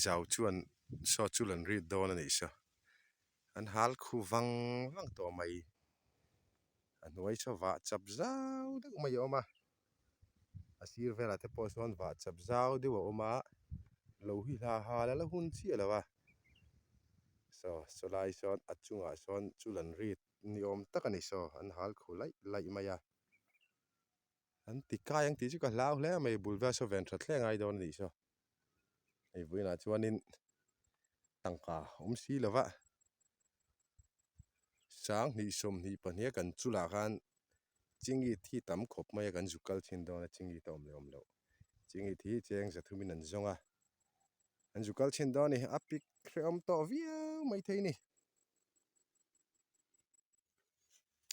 zau chuan saw chul an rit dawn a nih saw an hal khu vang vang tawh mai a hnuai saw vah chap zau deuh mai a awm a a sir velah te pawh sawn vah chap zau deuh a awm a lo hi hla hal a la hun chiah lo a saw saw lai sawn a chungah sawn chul an rit ni awm tak a ni saw an hal khu laih laih mai a. An ti kai ang tih chu ka hlau hle mai bul vel saw ven that hle ngai dawn a nih saw. Hei vawiinah chuanin tangka awm si lo va, 20 22 kan chulah khan chingit hi tam khawp mai a kan zuk kal thin dawn a chingit a awm leh awm loh. Chingit hi cheng zathumin an zawng a, an zuk kal thin dawn a ni. A pik hrehawm tawh viau maithei a ni.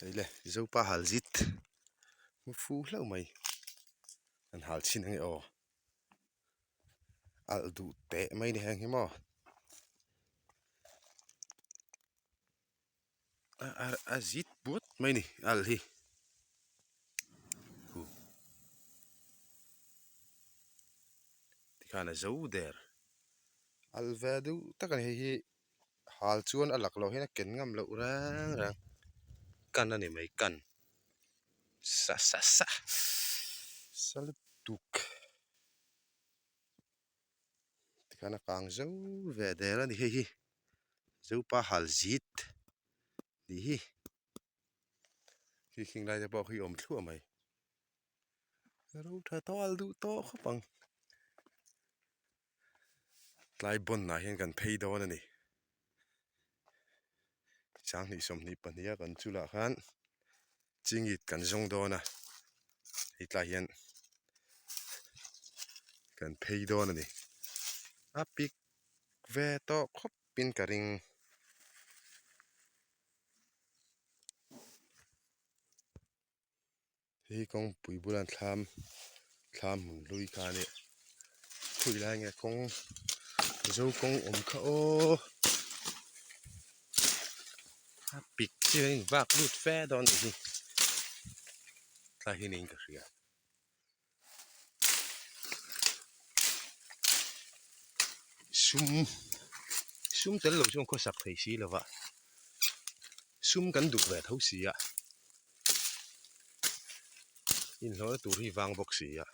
Hei le Zopa hal zit hmu fu hlauh mai an hal chhin ange aw alh duh teh mai ni heng hi maw a zit buat mai ni alh hi tikhan a zo der alh ve deuh tak a ni hei hi. Hal chuan a lak loh hian a ken ngam loh reng reng kan a ni mai kan sa sa sa sa lutuk tikhan a kang zo ve der a ni hei hi zopa hal zit tih hi khi khing lai te pawh khi awm thluah mai ro tha tawh duh tawh khawp ang. Tlai bawnah hian kan phei dawn a ni 2022 a kan chulah khan chingit kan zawng dawn a hei tlai hian kan phei dawn a ni a pik ve tawh khawp in ka ring. Hei kawngpui bulah thlam thlam hmun hlui kha a ni khawi lai nge kawng zo kawng awm kha aw a pik chiah a invak lut fe dawn a nih hi tlai hi niin ka hria. Sum sum tel lo chuan khawsak thei si lo va sum kan duh ve tho si a inhlawhna tur hi vang bawk si a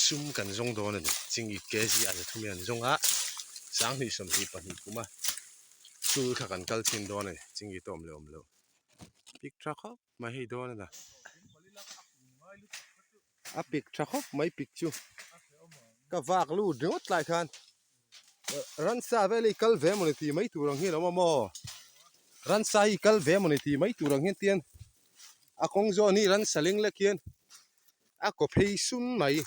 sum kan zawng dawn a ni chingit kg a za thum in an zawng a 2022 kum a chul kha kan kal chhin dawn a ni chingit a awm leh awm loh pik tha khawp. Mai hei dawn a na. A pik tha khawp mai pik chu. Ka vak lut ringawt lai khan ransa vel hi kal ve mawni tih mai tur ang hian a awm a maw. Ransa hi kal ve mawni tih mai tur ang hian tian a kawng zawn hi ransa ling lek hian a kaw phei sun mai.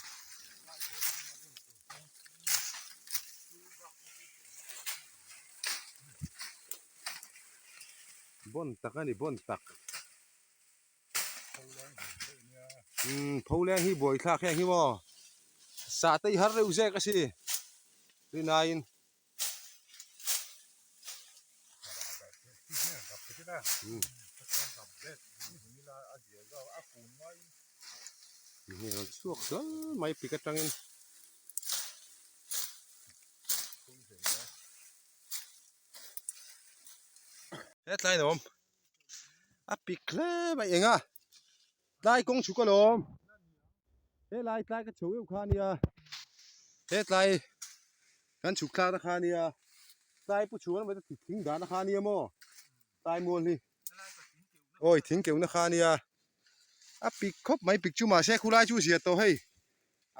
Bawn tak a ni bawn tak umm pho leng hi buai thlak heng hi maw sah te i har reuh zek a si rinaiin chhuak hlal mai pik atangin. He tlai in a awm a pik hle mai eng a tlai kawng chhuk alawm helai tlai ka chho deuh kha a nia he tlai kan chhuk thlak na kha a nia tlai pu chhuan emaw te thing dahna kha a nia maw tlai mual hi awi thing keuh na kha a nia a pik khawp mai pik chu mahse khulai chu zia tawh hei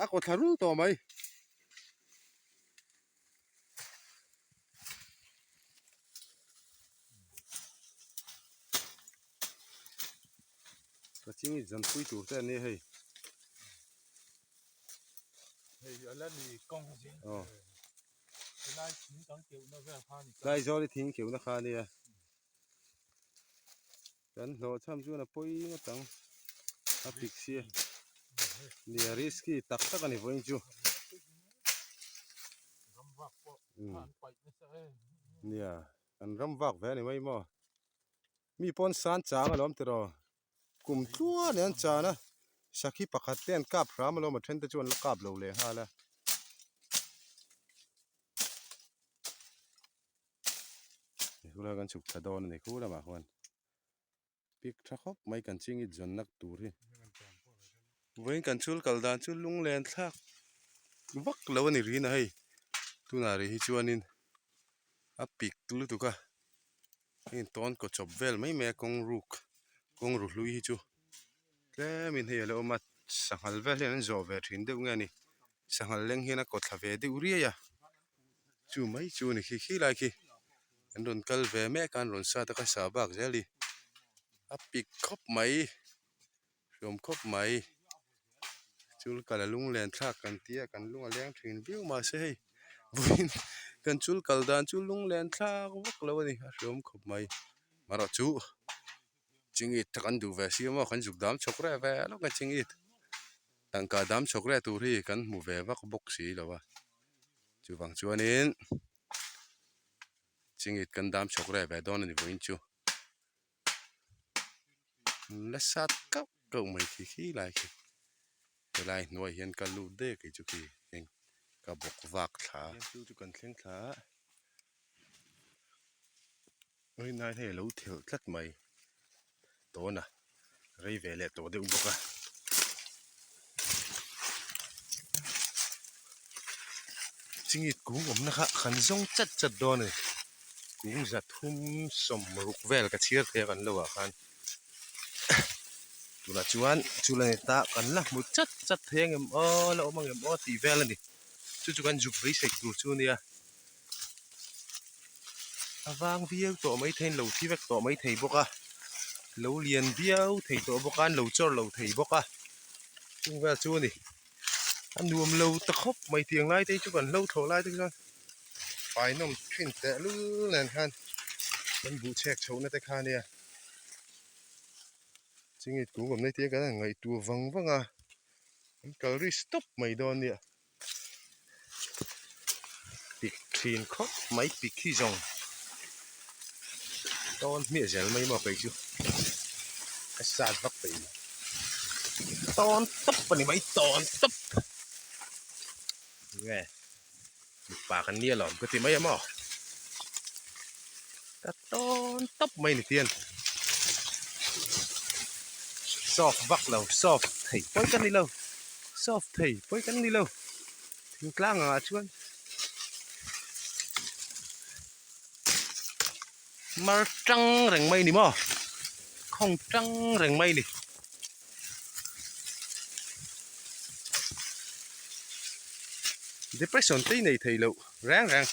a kaw thla rul tawh mai. Ka chingit zanpui tur te ania hei. Hei ala ni kawng zing Aw. Helai thing kan keuhna vel kha ni. Tlai zawl i thing keuhna kha ania. Kan hlawh chham chuan a pawi ngawt ang a pik sia nia risky tak tak a ni vawiin chu nia kan ram vak ve a ni mai maw mi pawn san chang alawm tiraw kum tluan an chan a sakhi pakhat te an kap hram alawm a then te chu an la kap lo leh nghal a. Khulai kan chhuk thla dawn a ni khu lamah khuan pik tha khawp mai kan chingit zawn nak tur hi. Vawiin kan chhul kal dan chu lunglen thlak vak lo a ni rin a hei tunah rih hi chuanin a pik lutuk a heng tawn kaw chawp vel mai mai a kawng ruk kawng ru hlui hi chu tlemin hei a lo awm a sanghal vel hian an zawh ve thin deuh nge a ni sanghal leng hian a kaw thla ve deuh riai a chu mai chu a ni khi khi lai khi an rawn kal ve mek a an rawn sat a ka sa bak zel hi a pik khawp mai. Hriawm khawp mai. Chul kal a lunglen thlak kan tia kan lung a leng thin viau mahse hei vawiin kan chul kal dan chu lunglen thlak vak lo a ni a hriawm khawp mai. Marawh chu chingit te kan duh ve si a maw kan zuk dam chhawk reh ve lawk a chingit tangka dam chhawk reh tur hi kan hmu ve vak bawk si lo a chuvang chuanin chingit kan dam chhawk reh ve dawn a ni vawiin chu. La sat kauh kauh mai khi khi lai khi helai hnuai hian ka lut dek kei chu khi heng ka bawk vak thla chu chu kan thleng thla a rinai hei alo thelh tlat mai tawna rei ve leh tawh deuh bawk a. Chingit kung awmna kha kan zawng chat chat dawn a ni kung za thum sawm ruk vel ka chhiar thei a kan lo ah khan tunah chuan chu la ni ta kan la hmu chat chat thei ang em aw la awm ang em aw tih vel a ni chu chu kan zuk beisei tur chu a nia a vang viau tawh mai thei in lo thi vek tawh mai thei bawk a lo lian viau thei tawh bawk a an lo chawr lo thei bawk a chung vel chu a ni. A nuam lo ta khawp mai tiang lai te hi chu kan hlo thlawh lai te chuan fai nawm thin teh lul nen khan kan buh chhek chhoh na te kha ania chingit kung awm na te kan han ngaihtuah vang vang a an kal ri stop mai dawn nia pik thin khawp mai pik hi zawng tawn hmiah zel mai maw kei chu ka sat vak peih lo tawn tawp a ni mai tawn tawp nge mipa kan nia lawm ka ti mai a maw ka tawn tawp mai ni tian soft vak lo soft thei pawi ka ni lo soft thei pawi kan ni lo thingtlang angah chuan mar tang reng mai ni maw khawng tang reng mai ni. Depression te i nei thei loh reng reng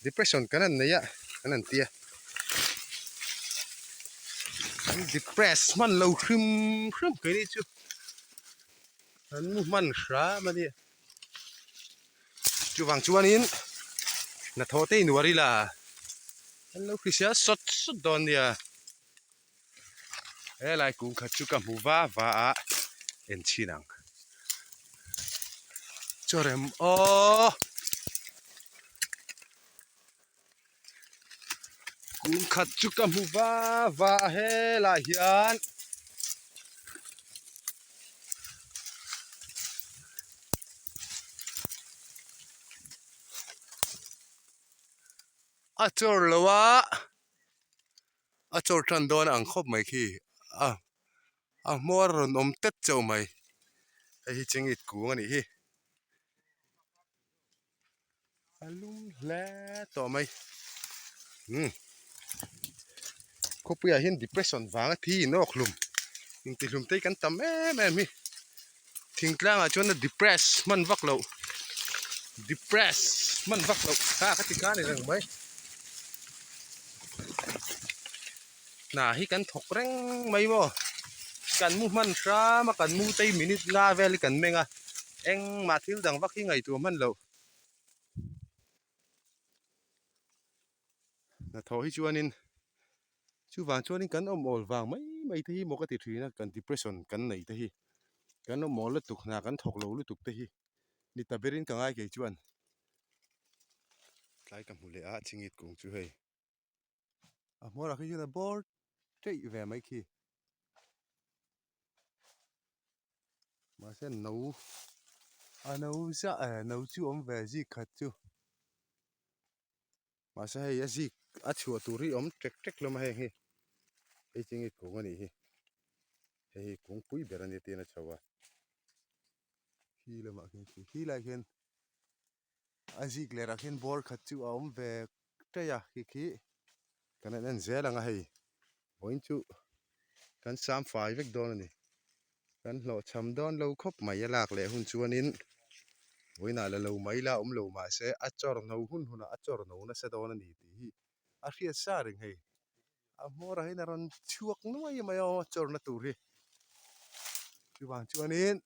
depression kan han nei a kan han tia an depress hman lo hrim hrim keini chu an mu hman hram a nia chuvang chuanin hnathawh te i nuar ila an lo hrisel sawt sawt dawn nia. Helai kung khat chu ka hmu va va a en chhin ang chaw rem aw kung khat chu ka hmu va va a helai hian a chawr lo a. A chawr tan dawn ang khawp mai khi a a hmawr rawn awm tet chauh mai hei hi chingit kung a nih hi a lum hle tawh mai umm khawpuiah hian depression vanga thi in awk hlum intihlum te hi kan tam em em hi. Thingtlangah chuan a depress hman vak loh depress hman vak loh kha ka ti kha a ni reng mai hna hi kan thawk reng mai maw kan mu hman hram a kan mu tei minute nga vel hi kan meng a engmah thil dang vak hi ngaihtuah hman loh hnathawh hi chuanin Chuvang chuanin kan awm awl vang mai mai te hi maw ka ti thin a, kan depression kan nei te hi, kan awm awl lutuk hna kan thawk lo lutuk te hi ni ta berin ka ngai kei chuan tlai ka hmu leh a chingit kung chu hei a hmawrah khi chuan a bawr teih ve mai khi mahse no a no zah eh no chu awm ve zik khat chu. Mahse hei a zik A chhuah tur hi awm ṭek ṭek hlawm a heng hi hei chingit kung a nih hi hei hi kungpui ber a nia tiin a chho a khi lamah khian khi khi lai khian a zik lerah khian bawr khat chu a awm ve ṭaih a khi khi kan han en zel ang a hei vawiin chu kan sam fai vek dawn a ni kan hlawhchham dawn lo khawp mai a lak leh hun chuanin vawiinah la lo mai la awm lo mahse a chawr no hun hunah a chawr no nasa dawn a ni tih hi a hriat sa reng hei a hmawrah hian a rawn chhuak nuai mai a aw chawrna tur hi chuvang chuanin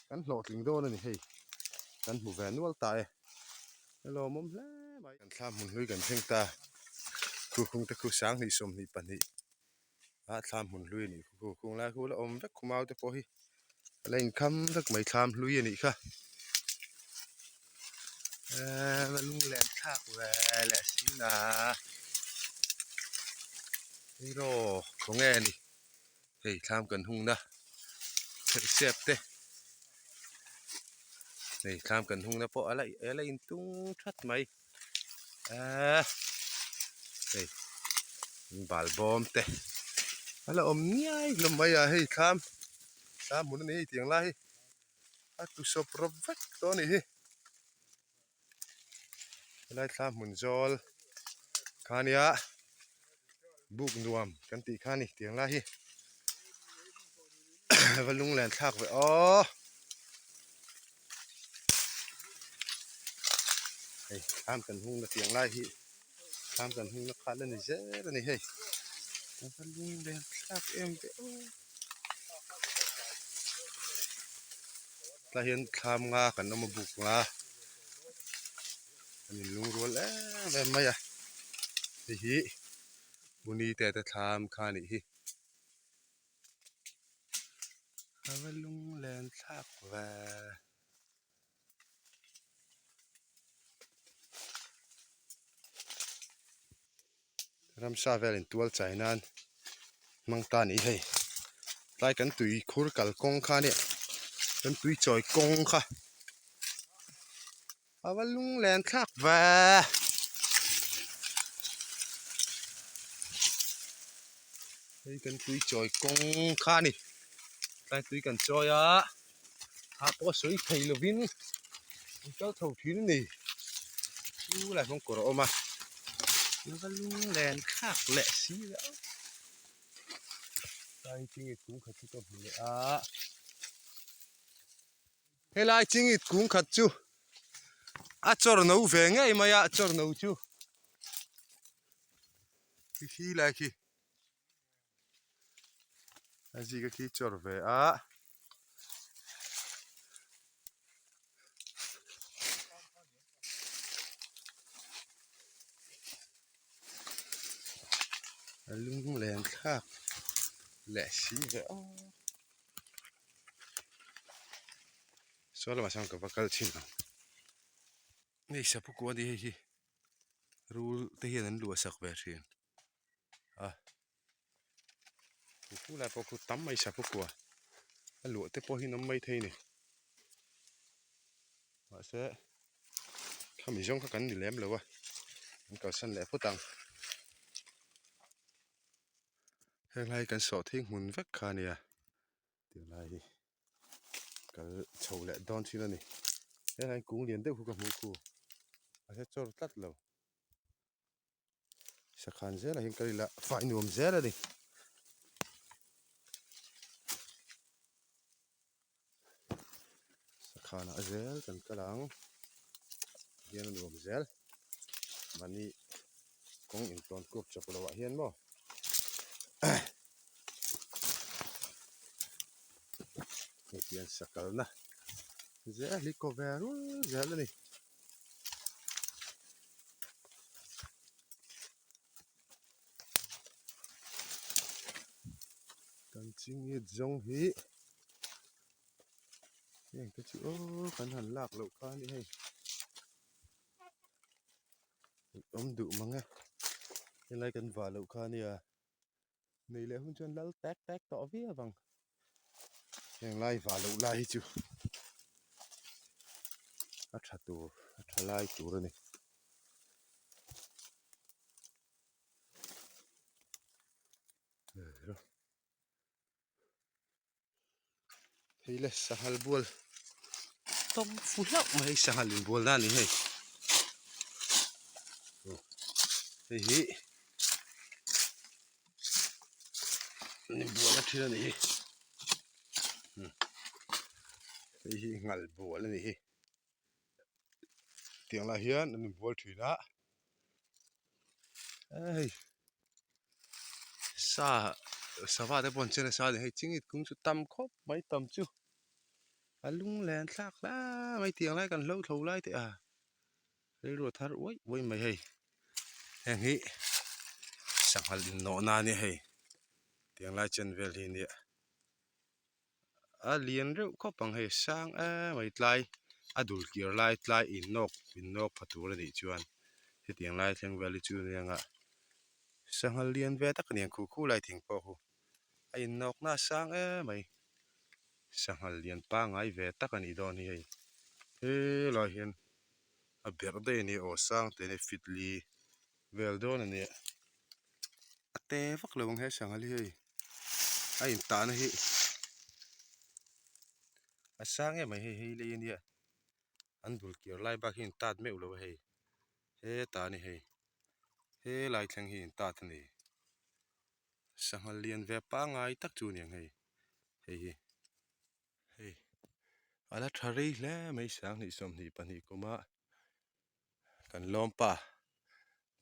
kan hlawhtling dawn a ni hei kan hmu ve nual ta e a lawmawm hle mai kan thla hmun hlui kan thleng ta khu khung te khu sanghnih 22 a thlam hmun hlui a nih khu khung lai khu la awm vek khu mau te pawh hi a la inkham vek mai thlam hlui a nih kha eee a lunglen thlak ve leh si na hei rawh khawnge a ni hei thlam kan hung na pherhsep te hei thlam kan hung na pawh a la a la intung that mai eee hei bal bawm te a la awm niai hlawm mai a hei thlam thlam hmun a ni hei tiang lai hi a tlu sawp rawp vek tawh a nih hi helai thla hmun zawl kha nia buk nuam kan tih kha a ni tiang lai hi va lunglen thlak ve aw hei thlam kan hung na tiang lai hi thlam kan hung na kha la ni zel a ni hei va lunglen thlak em ve aw. Tlai hian thlam nga kan awm a buk nga an in lungrual em em mai a hei hi Muni te te thlam kha a nih hi a va lunglen thlak ve. Ramsa vel in tual chai nan hmang ta a ni hei tlai kan tui khur kal kawng kha nia kan tui chawi kawng kha a va lunglen thlak ve hei kan tui chawi kawng kha a ni tlai tui kan chawi a ah pawh a sawi thei lovin an kal chho thin a ni chu lai hmang kawr a awm a va lunglen thlak leh si leh a tlai chingit kung khat chu ka hmu leh a helai chingit kung khat chu a chawr no ve ngei mai a chawr no chu khi khi lai khi. A zika khi chawr ve a. A lunglen thlak leh si ve aw. Saw lamah sawn ka va kal chhin ang. Hei saphu a ni hei hi rul te hian an luah sak ve thin. a khu lai pawh khu tam mai saphu kua a luah te pawh hi an awm maithei a ni mahse khami zawng kha kan ni lem lo a an kalsan leh phawt ang helai kan sawh thing hmun vek kha a nia tunlai hi kal chho leh dawn thin a ni helai kung lian deuh khu ka hmu khu a hre chawr tlat lo. Sakhan zelah hian kal ila fai nuam zel a ni. Sakhanah zel kan kal ang hian a nuam zel mahni kawng intawn kuap chawp loh ah hian maw hei hian sakalna zel hi kaw ve rul zel a ni. Kan chingit zawng hi heng te chu aw kan han lak loh kha a ni hei awm duh mang e helai kan vah loh kha a nia. Nei leh hun chuan lal tek tek tawh viau ang. Heng lai vah loh lai hi chu a tha tur a tha lai tur a ni. Hei le sanghal bual tawng fu hlauh mai hei sanghal inbual na a ni hei hei hi an inbual na thin a ni hi hei hi nghal bual a ni hi tiang lah hian an inbual thin a hei sa sava te pawh an che nasa a ni hei chingit kung chu tam khawp mai tam chu a lunglen thlak hle mai tiang lai kan hlo thlo lai teh a rilru a thar uai uai mai hei heng hi sanghal innawh na a nia hei tiang lai chen vel hi nia. A lian reuh khawp ang hei sang em mai tlai a dul kir lai tlai innawk innawk pha tur a nih chuan hetiang lai thleng vel hi chu nia nga sanghal lian ve tak a ni ang khu khu lai thing pawh khu a innawk na a sang em mai sanghal lian pangngai ve tak a nih dawn hi hei helai hian a berh daih a ni aw sang te nia fit li vel dawn a nia a te vak lo ang he sanghal hi hei a intahna hi a sang em mai hei hei lei ania an dul kir lai bak hi a intat meuh lo a hei hetah a ni hei helai thleng hi a intat a ni sanghal lian ve pangngai tak chu a ni ang hei hei hi. Hei a la tha rei hle mai 20 22 kuma kan lawm pa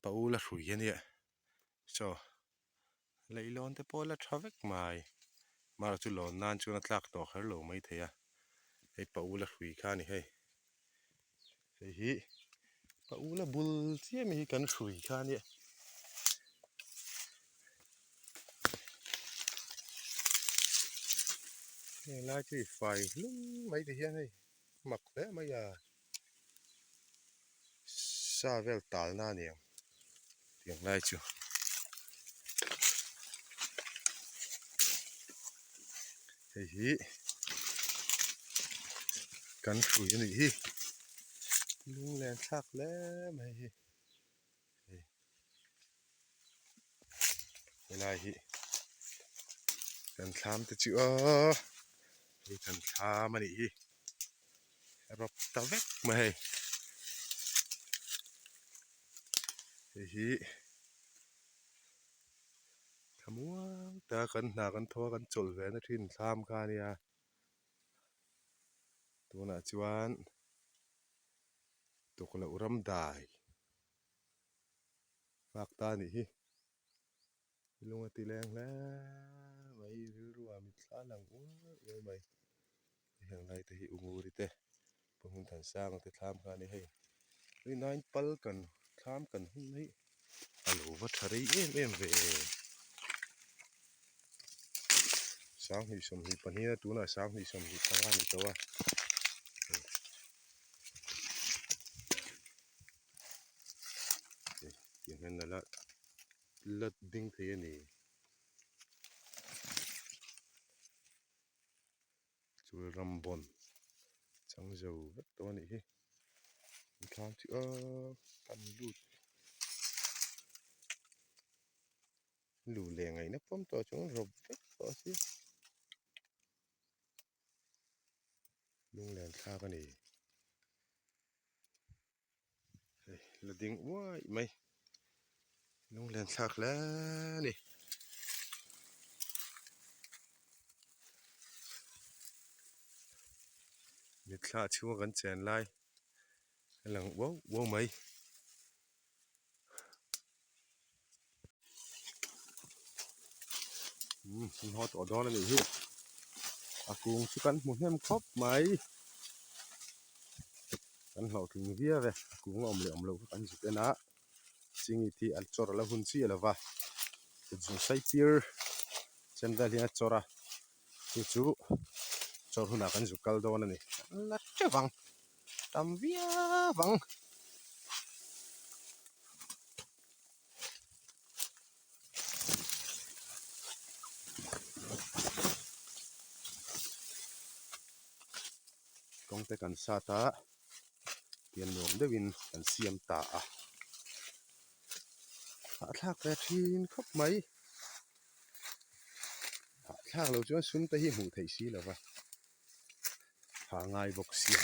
pa u la hrui a nia saw leihlawn te pawh a la tha vek mai mara chu lawn nan chuan a tlak tawh kher lo mai thei a hei pa u la hrui kha a ni hei hei hi pa u la bul chiah mai hi kan hrui kha a nia. Heng lai chu i fai hlum mai ti hian hei mak hle mai a sa vel tal na a ni ang tiang lai chu. Hei hi kan hrui a nih hi lunglen thlak hle mai hi hei helai hi kan thlam te chu aw hei kan thlam a nih hi rawp ta vek mai hei hei hi thlamuang taka kan hna kan thaw a kan chawlh ve na thin thlam kha a nia tunah chuan tukloh ram dai nghak ta a nih hi lung a ti leng hle mai rilru ah mitthla a lang ual ual mai heng lai te hi unguri te pahmun than sang te thlam kha a ni hei rinaiin pal kan thlam kan hun hi a lo va tha rei em em ve 2022 a tunah 2025 a ni tawh a. Tiang hian a la la ding thei a ni. Chul ram bawn chang zo vek tawh a nih hi. An thlam chu aaa kan lut luh leh ngaihna pawm tawh chuan rawp vek tawh a si. Lunglen thlak a ni. Hei la ding uai mai. Lunglen thlak hle a ni. Mitthla chhunga kan chen lai a lang uau uau mai. Umm an haw tawh dawn a nih hi a kung chu kan hmu hnem khawp mai kan hlawhtling viau e a kung a awm leh awm loh kha kan zuk en a chingit hi an chawr a la hun chiah lo va kut zung sai tir chen vel hian a chawr a chu chu chawr hunah kan zuk kal dawn a ni an la teuh ang tam viau ang. Kawng te kan sat a tian nuam deuhin kan siam ta a hahthlak ve thin khawp mai hahthlak lo chuan sum te hi hmuh theih si lo va. Hah ngai bawk sia.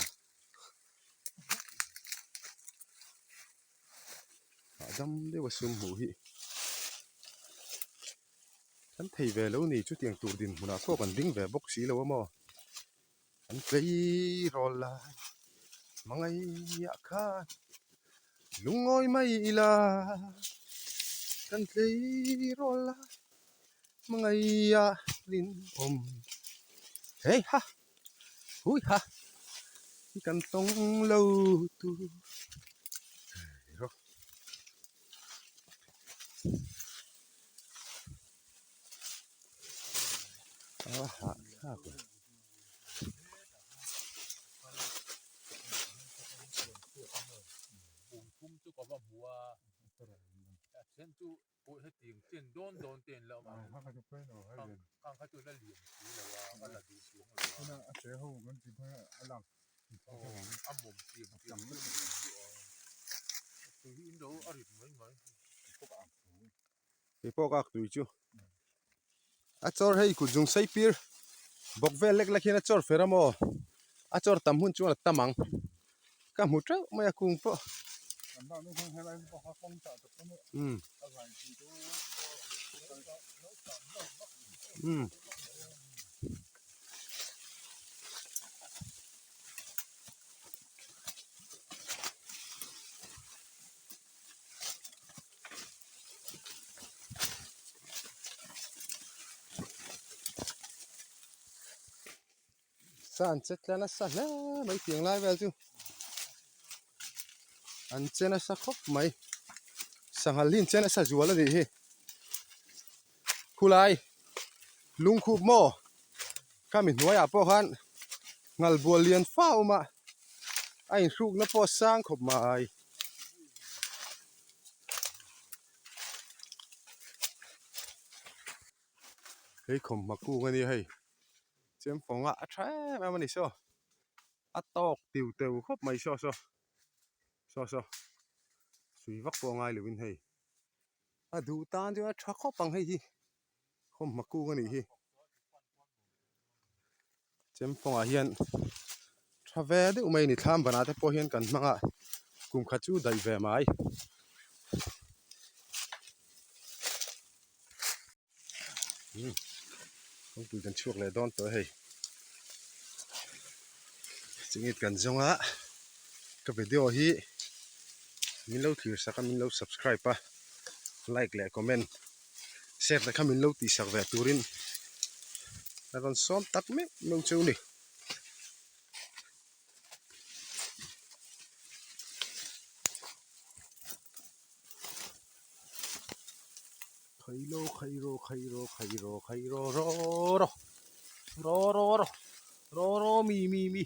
Hahdam deuh a sum hmuh hi kan thei ve lo ni chutiang tur dinhmunah pawh kan ding ve bawk si lo a maw an tleirawl lai hmangaihah khan lungawi mai ila kan tleirawl lai hmangaihah rinawm hei ha. Hui ha kan tawng lo tur a hahthlak e. Pawh hetiang chen dawn dawn te an la awm ang. Khang kha chu la lian si lo a, a la duh chuang lo a. A che ho kan ti phei a lak a mawm chiam chiam chu a ni chu a. Tui hi in lo a rit mai mai. Kei pawh ka ak tui chu. A chawr hei kut zung sei pir bawk vel lek lek hian a chawr fer a maw? A chawr tam hun chuan a tam ang. Ka hmu teuh mai a kung pawh. Umm. Umm. Sa an che tla nasa hle mai tiang lai vel chu an che nasa khawp mai sanghal hi an che nasa zual a nih hi khulai lungkhup maw khami hnuaiah pawh khan nghal bual lian fa a awm a a inhrukna pawh a sang khawp mai. Hei khawmhma kung a nia hei chemfawng a a tha em em a ni saw a tawk tiu teu khawp mai saw saw saw saw sui vak pawh a ngai lovin hei a duh tan chuan a tha khawp ang hei hi khawmhma kung a nih hi. Chemfawngah hian tha ve deuh mai a ni thlam banah te pawh hian kan hmang a kum khat chu daih ve mai. Umm kawngpui kan chhuak leh dawn tawh hei chingit kan zawng a ka video hi min lo thlir sak a min lo subscribe a like leh comment. Share te kha min lo tihsak ve turin a rawn sawm tak meuh meuh chu ni. Khailo khairo khairo khairo khairo ro ro ro ro ro ro ro mi mi mi.